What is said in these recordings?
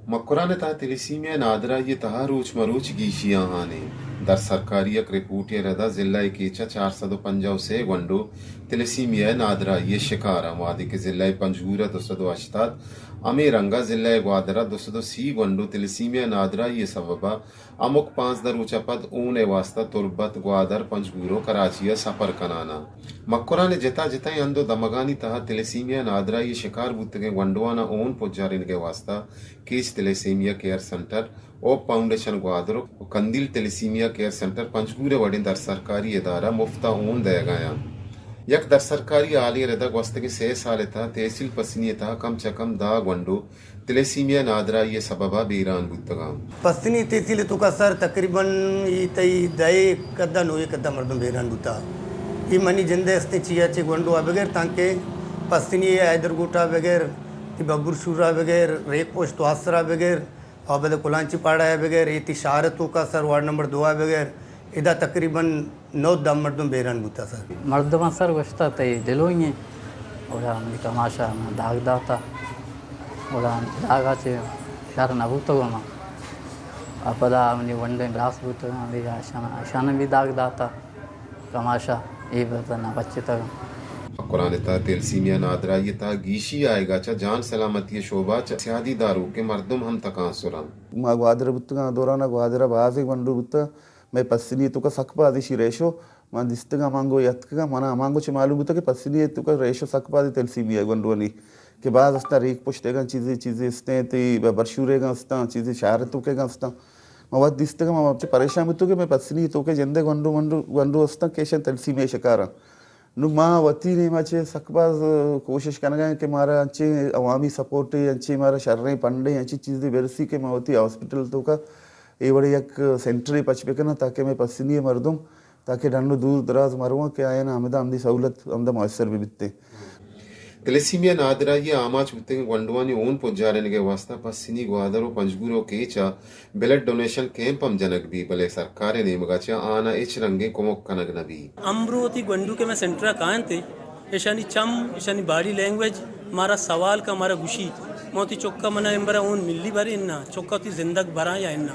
مکران ءِ تہا تھیلیسیمیا نادراہی ءِ تہا روچ مروچ گیشی آہان اِنت۔ در سرکاری یک رپورٹے ءِ ردا ضلع ءِ کیچ ءَ چار سد ءُ پنجاہ ءُ سے گونڈو تھیلیسیمیا نادراہی ءِ شکار اَنت، وہدے کہ ضلع ءِ پنجگور ءَ دو سد ءُ ہشتاد، ہمے رنگ ءَ ضلع ءِ گوادر ءَ دو سد ءُ سی گونڈو تھیلیسیمیا نادراہی ءِ سبب ءَ ہمک پانزدہ روچ ءَ پد اون ءِ واستہ تربت، گوادر، پنجگور ءُ کراچی ءَ سپر کنان اَنت۔ مکران ءِ جتا جتائیں ہند ءُ دمگانی تہا تھیلیسیمیا نادراہی ءِ شکار بوتگیں گونڈوان ءَ اون پجارینگ ءِ واستہ Kech thalassemia care centre, hope foundation Gwadar ءُ کندیل تھیلیسیمیا کیئر سنٹر پنجگور ءِ وڑیں درسرکاری ادارہ مفت ءَ اون دئیگ ءَ اَنت۔ یک درسرکاری ہالے ءِ ردا گوستگیں سئے سال ءِ تہا تحصیل پسنی ءِ تہا کم چہ کم دہ گونڈو تھیلیسیمیا نادراہی ءِ سبب ءَ بیران بوتگ اَنت۔ پسنی تحصیل ءِ توکا سر تقریباً اے تئی دہ ءِ کد ءَ نوہ ءِ کد ءَ مردم بیران بوتا۔ اے منی جند ءِ استیں چیا چہ گونڈو ءَ بگر تانکہ پسنی ءِ حیدر گوٹا بگر، تئی ببر شورا بگر، ریک پشت واسرا بگر، آباد کلانچی پاڑا ءَ بگر، اے تئی شہر ءِ توکا سر وارڈ نمبر دو ءَ بگر، ادا تقریباً نو دہ مردم بیران بوتا سر۔ مردماں سر گوشتا تئی ڈلوئی ایں، گڑا منی کماشا من داگ داتا، گڑا داگا چہ شر نہ بوتگوں من۔ آ پدا منی ونڈیں براس بوتگاں، دگہ اشان، اشاناں بھی داگ داتا، کماشا اے بزاں نہ بچتگاں۔ مکران ءِ تہا تھیلیسیمیا نادراہی ءِ تہا گیشی آیگ ءَ چہ جان سلامتی ءِ شعبہ ءَ چہ سیادی داروکیں مردم ہم تکانسر اَنت۔ ما گوادر ءَ بوتگاں، دوران ءَ گوادر ءَ بازیں گونڈو بوتگ، مئے پسنی ءِ توکا سک باز ایشی ریشو من دیستگاں، ہمانگو یتکگاں، منا ہمانگو چہ معلوم بوتگ کہ پسنی ءِ توکا ریشو سک باز تھیلیسیمیا گونڈوانی کہ باز استاں، ریک پشتیگاں چیزے، چیزے استیں، تئی برشوریگاں استاں، چیزے شہر ءِ توکیگاں استاں۔ ما وت دیستگاں، ما چہ پریشان بوتگ کہ مئے پسنی ءِ توکا جندے گونڈو، گونڈو، گونڈو استاں کہ ایشاں تھیلیسیمیا شکاراں۔ نوں ما وتی نیما چہ سک باز کوشش کنگا ایں کہ مارا انچیں عوامی سپورٹے، انچیں مارا شریں فنڈے، انچیں چیزے برسی کہ ما وتی ہاسپٹل توکا اے وڑیں یک سینٹرے پچ بکناں تاکہ مئے پسنی ءِ مردم تاکہ ڈن ءُ دور دراز مہ رواں کہ آیاں ہمدا ہمدی سہولت ہمدا میسر بہ بیتیں۔ تھیلیسیمیا نادراہی ءِ آماچ بوتگیں گونڈوانی ہون پجارینگ ءِ واستہ پسنی، گوادر ءُ پنجگور ءُ کیچ ءَ بلڈ ڈونیشن کیمپ ہم جنگ بی، بلے سرکار ءِ نیمگ ءَ چہ آناں ہچ رنگیں کمک کنگ نہ بی۔ امروتی گونڈو کہ مئے سینٹر ءَ کاینت، ایشانی چم، ایشانی باڈی لینگویج مارا سوال کا، مارا گوشی، ما وتی چکا منا امبرا اون ملی برے انا، چکا وتی زندگ براں یا انا۔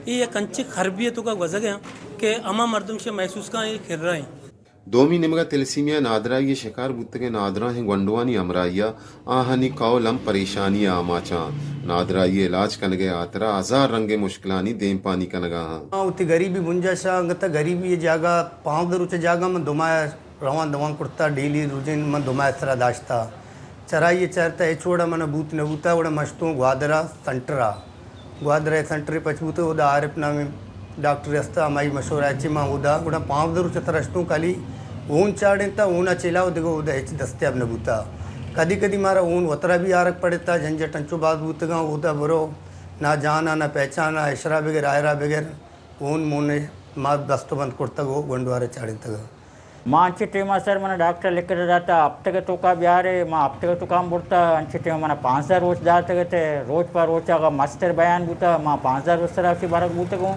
اے یک انچیں خربی ءِ توکا گوزگ ءَ کہ ہما مردم شہ محسوس کاں اے کرا ایں۔ دومی نیمگ ءَ تھیلیسیمیا نادراہی ءِ شکار بوتگیں نادراہیں گونڈوانی ہمراہی ءَ آہانی کہول ہم پریشانی ءِ آماچ اَنت۔ نادراہی ءِ علاج کنگ ءِ ہاترا ہزار رنگیں مشکلانی دیمپانی کنگ ءَ اَنت۔ آ وتی گریبی بنجاہ ءَ انگت ءَ گریبی ءِ جاگہ، پانزدہ روچ ءِ جاگہ من دو ماہ رواں دوان کرتا، ڈیلی روٹین من دو ماہ سرا داشتا۔ چرائی ءَ چارتا ہچ وڑا من بوت نہ بوتا، وڑا من شتوں گوادر ءَ سنٹر ءَ۔ گوادر ءَ سنٹرے پچ بوتگ، اودا عارف نامیں ڈاکٹرے است، ہمائی مشورہ ءَ چہ من اودا گڑا پانزدہ روچ ءَ سرا شتوں، خالی ہون چاڑینتا، ہون ءَ چہ علاوہ دگہ اودا ہچ دستیاب نہ بوتا۔ کدی کدی مارا ہون وترا بھی آرگ پڑتا، جھنجھٹ انچو باز بوتگاں، اودا برو، نہ جانا، نہ پہچانا، اشرا بگر، آئرا بگر، ہون مون ما دست بند کرتگ و گونڈوارا چاڑینتگ۔ ما انچیں ٹیم ءَ سر، منا ڈاکٹر لکھ داتا ہفتگ ءِ توکا بیارے، ما ہفتگ ءِ توکا ہم برتا، انچیں ٹیم ءَ منا پانزدہ روچ داتگ ات، روچ پہ روچ اگاں مستر بیان بوتا، ما پانزدہ روچ سرا چہ برگ بوتگوں۔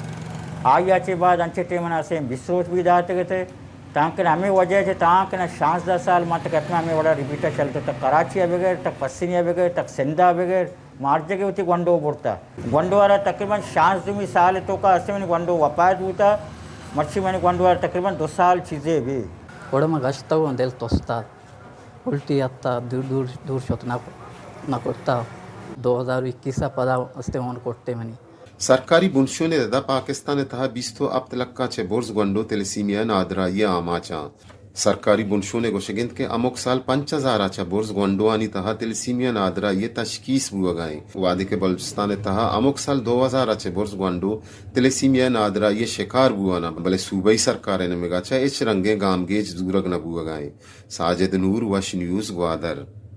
آئی ءَ چہ بعد انچیں ٹیم ءَ اسے بیست روچ بھی داتگ ات، تانکہ ہمے وجہ چہ تانکہ شانزدہ سال من تک اتنا ہمے وڑا ریپیٹ ءَ چلتا، تک کراچی ءَ بگر، تک پسنی ءَ بگر، تک سندھ ءَ بگر، ما ہر جگہ وتی گونڈو برتا۔ گونڈو ءَ را تقریباً شانزدہمی سال ءِ توکا ہستیں منی گونڈو وفات بوتا۔ مرچی منی گونڈو ءَ را تقریباً دو سال چیزے بی۔ گڑا من گشتگ اوں دل تستا، الٹی اتتا، دور، دور، دور شت نہ، نہ کرتا۔ دو ہزار و اکیس ءَ پدا ہستیں ہون کرتے منی۔ سرکاری بنشون ءِ ردا پاکستان ءِ تہا بیست و ہپت لکھ ءَ چہ برز گونڈو تھیلیسیمیا نادراہی ءِ آماچ اَنت۔ سرکاری بنشون ءِ گوشگ اِنت کہ ہمک سال پنچ ہزار ءَ چہ برز گونڈوانی تہا تھیلیسیمیا نادراہی ءِ تشخیص بوگ ءَ اِنت، وہدے کہ بلوچستان ءِ تہا ہمک سال دو ہزار ءَ چہ برز گونڈو تھیلیسیمیا نادراہی ءِ شکار بوان اَنت، بلے صوبائی سرکار ءِ نیمگ ءَ چہ ہچ رنگیں گامگیج زورگ نہ بوگ ءَ اِنت۔ ساجد نور، وش نیوز، گوادر۔